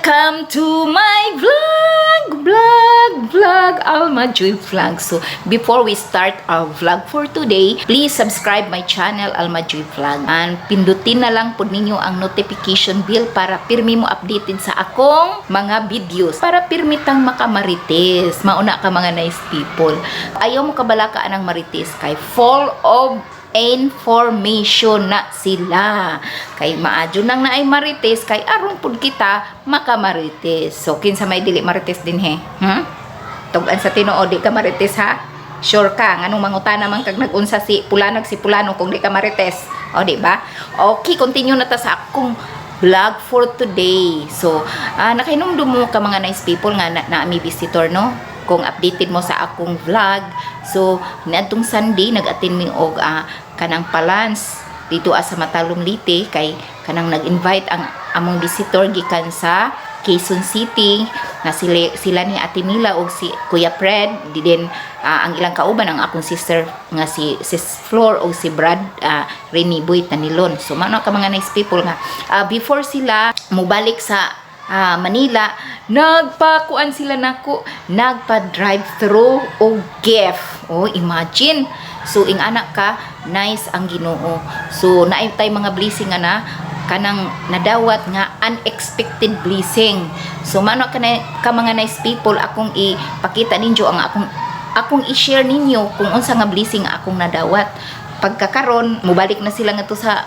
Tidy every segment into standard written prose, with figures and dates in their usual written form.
Welcome to my vlog, vlog, vlog, Alma Joy Vlog. So, before we start our vlog for today, please subscribe my channel, Alma Joy Vlog. And pindutin na lang po ninyo ang notification bell para pirmi mo updated sa akong mga videos. Para pirmi tang makamarites. Mauna ka, mga nice people. Ayaw mo kabalaka ang marites kay full of information na sila. Kay maadyo nang naay marites kay aron pud kita makamarites. So kinsa may dili marites dinhi? Hmm? Tug-an sa tinuod, di ka marites, ha? Sure ka nganong mangutana man kag nag-unsa si pulanag si pulano kung di ka marites? O, di ba? Okay, continue na ta sa akong vlog for today. So, nakahinumdum mo ka, mga nice people, nga na mi visitor, no? Kung updated mo sa akong vlog. So, niadtong Sunday nag-attend mi og kanang palans dito sa Matalom, Leyte, kay kanang nag-invite ang among visitor gikan sa Quezon City na sila ni Ate Mila og si Kuya Fred di din, ang ilang kauban ang akong sister nga si Sis Flor og si Brad Rene Boy Tanilon. So mao ka, mga nice people, nga before sila mobalik sa Manila, nagpakuan sila nako, nagpa drive through og gift. Oh, imagine. So ing anak ka nice ang Ginoo. So naay tay mga blessing nga na kanang nadawat nga unexpected blessing. So mano ka, na, ka mga nice people, akong ipakita ninyo ang akong akong i-share ninyo kung unsa nga blessing nga akong nadawat. Pagkakaron mobalik na sila ngadto sa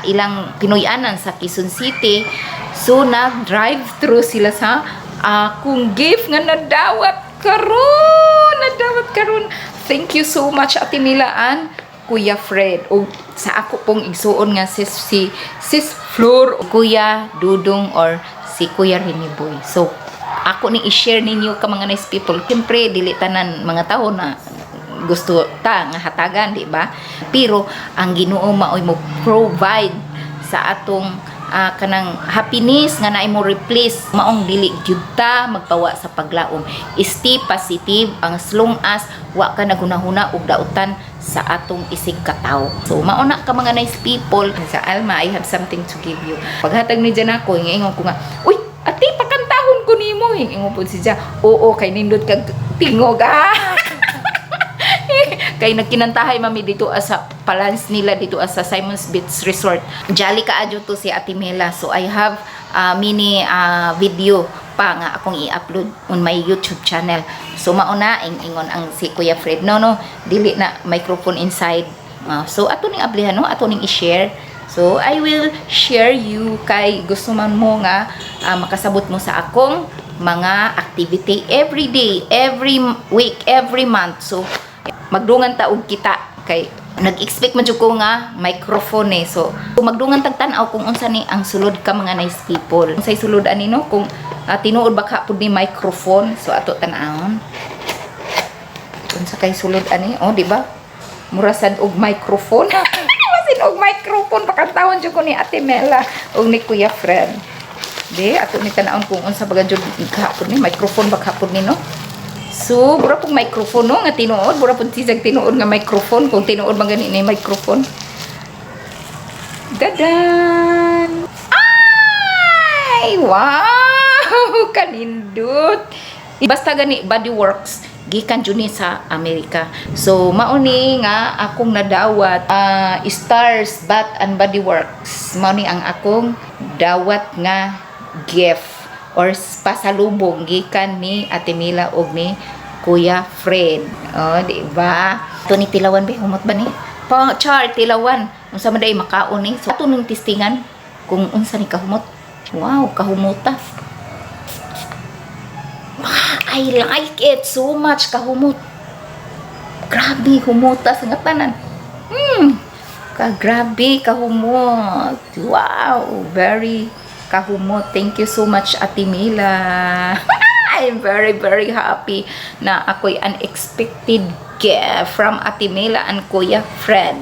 ilang Pinoy-anan sa Quezon City. So nag drive through sila sa akong gift nga nadawat karon, nadawat karon. Thank you so much, Ate Mila and Kuya Fred, ug sa ako pong igsuon nga si Sis Flor, Kuya Dudong or si Kuya Rene Boy. So ako ni i-share ninyo ka, mga nice people. Siyempre dili tanan mga tao na gusto ta nga hatagan, di ba? Pero ang Ginoo maoy mo provide sa atong kanang happiness nga naay mo replace. Maong dili gyud ta magpawa sa paglaom. Stay positive ang as long as wa ka naghunahuna og dautan sa atong isig katawo. So mao na ka, mga nice people. Sa Alma, I have something to give you. Paghatag ni dyan ako, ingon ko nga, "Uy, ate, pakantahon ko nimo." Ingon po siya, "Oo, kay nindot kag tingog, ah." Kay nagkinantahay mami dito sa palans nila dito sa Simon's Beach Resort. Jolly kaayo to si Ate Mela. So I have mini video pa nga akong i-upload on my YouTube channel. So mauna ing ingon ang si Kuya Fred. No, no, dili na microphone inside. So ato ning ablihan, no, ato ning i-share. So I will share you kay gusto man mo nga makasabot mo sa akong mga activity every day, every week, every month. So magdungan ta og kita kay nag-expect man jud ko nga microphone eh. So magdungan tag tan-aw kung unsa ni ang sulod ka, mga nice people. Unsay sulod ani, no? Kung tinuod ba ka pud ni microphone. So ato tan-awon. Unsa kay sulod ani? Oh, di ba? Mura sad og microphone. Masin og microphone, pakantahon jud ko ni Ate Mela og ni Kuya Fred. Di ato ni tan-awon kung unsa ba jud kahapon ni microphone ba kahapon ni, no? So, mura pong microphone, no, nga tinuod, mura pong tisag tinuod nga microphone, kung tinuod man gani ni microphone. Dadan! Ay! Wow! Kanindot! Basta gani Body Works gikan jud ni sa Amerika. So mao ni nga akong nadawat, Stars Bath and Body Works. Mao ni ang akong dawat nga gift or pasalubong gikan ni Ate Mila og ni Kuya Fred. Oh, di ba? Ito ni tilawan be, humot ba ni? Pa char tilawan. Unsa man day makaon ni? So ato ning testingan kung unsa ni kahumot. Wow, kahumuta. Wow, I like it so much, kahumot. Grabe humuta sa nga tanan. Ka grabe kahumot. Wow, very kahumot. Thank you so much, Ate Mila. I'm very, very happy na ako'y unexpected gift from Ate Mila and Kuya Fred.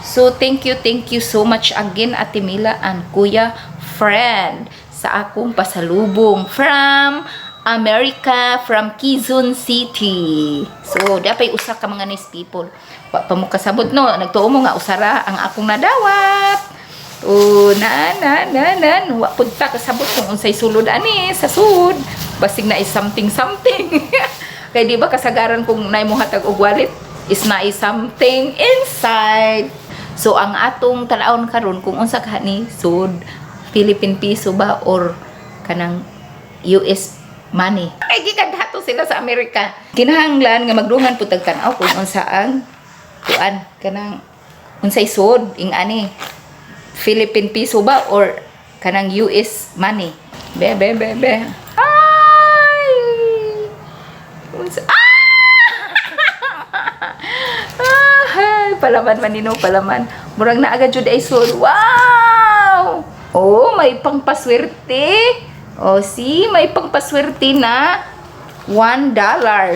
So, thank you so much again, Ate Mila and Kuya Fred, sa akong pasalubong from America, from Quezon City. So, dapat usa ka, mga nice people. Wa pa mo kasabot, no? Nagtuo mo nga usara ang akong nadawat. Oh, na na na na, wa pud ta kasabot kung unsay sulod ani sa sud. Basig na is something something. Kay di ba kasagaran kung naay mohatag og wallet is na is something inside. So ang atong tan-awon karon kung unsa ka ni sud, Philippine piso ba or kanang US money. Kay gikan dato sila sa Amerika. Kinahanglan nga magdungan pud tag tan-aw kung unsa ang kuan, kanang unsay sud ing ani, Philippine piso ba or kanang US money. Be be be be. Ay! Unsa? Ah! Ay, palaman man nino, palaman. Murag na agad jud ay sud. Wow! Oh, may pangpaswerte. Oh, see, may pangpaswerte na $1.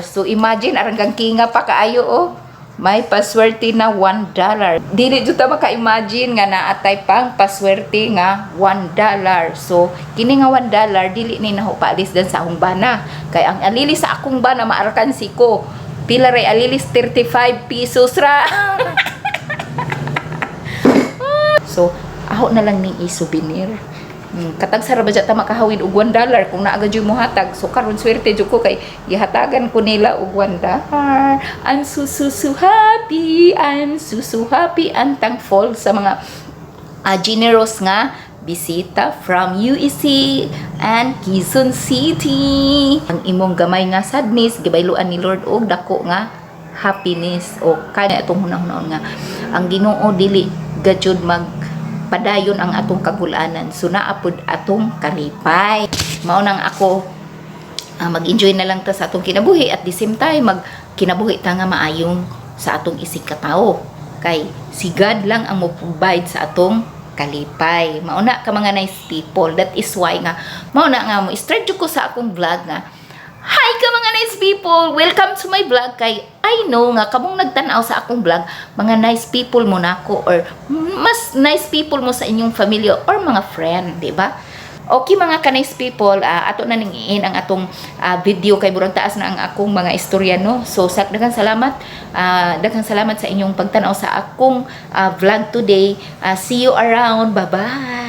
So imagine, arang kang kinga pa kaayo oh. May paswerte na $1. Dili jud ta maka-imagine nga naatay pang paswerte nga $1. So kini nga $1, dili ni naho paalis dan sa akong bana. Kay ang alili sa akong bana maarkan si ko. Pila ray alilis? 35 pesos ra. So, ako na lang ning i-souvenir. Katag sa ra ba ta makahawid og $1 kung naa gyud mohatag. So karon swerte jud ko kay gihatagan ko nila og $1. I'm so so so happy. I'm so so happy and thankful sa mga generous nga bisita from UEC and Quezon City. Ang imong gamay nga sadness, gibayluan ni Lord og dako nga happiness o kaya itong hunahunahon nga ang Ginoo dili gajud mag padayon ang atong kagulanan. So naa pod atong kalipay. Mao nang ako, mag-enjoy na lang ta sa atong kinabuhi, at the same time magkinabuhi ta nga maayong sa atong isig katao. Kay si God lang ang mo provide sa atong kalipay. Mao na ka mga nice people. That is why nga mao na nga mo start jud ko sa akong vlog nga, "Hi ka mga nice people! Welcome to my vlog," kay I know nga kamong nagtan-aw sa akong vlog, mga nice people mo nako or mas nice people mo sa inyong familia or mga friend, di ba? Okay, mga ka-nice people, ato na ning iin ang atong video kay murag taas na ang akong mga istorya, no. So sa daghang salamat, daghang salamat sa inyong pagtan-aw sa akong vlog today. See you around. Bye-bye.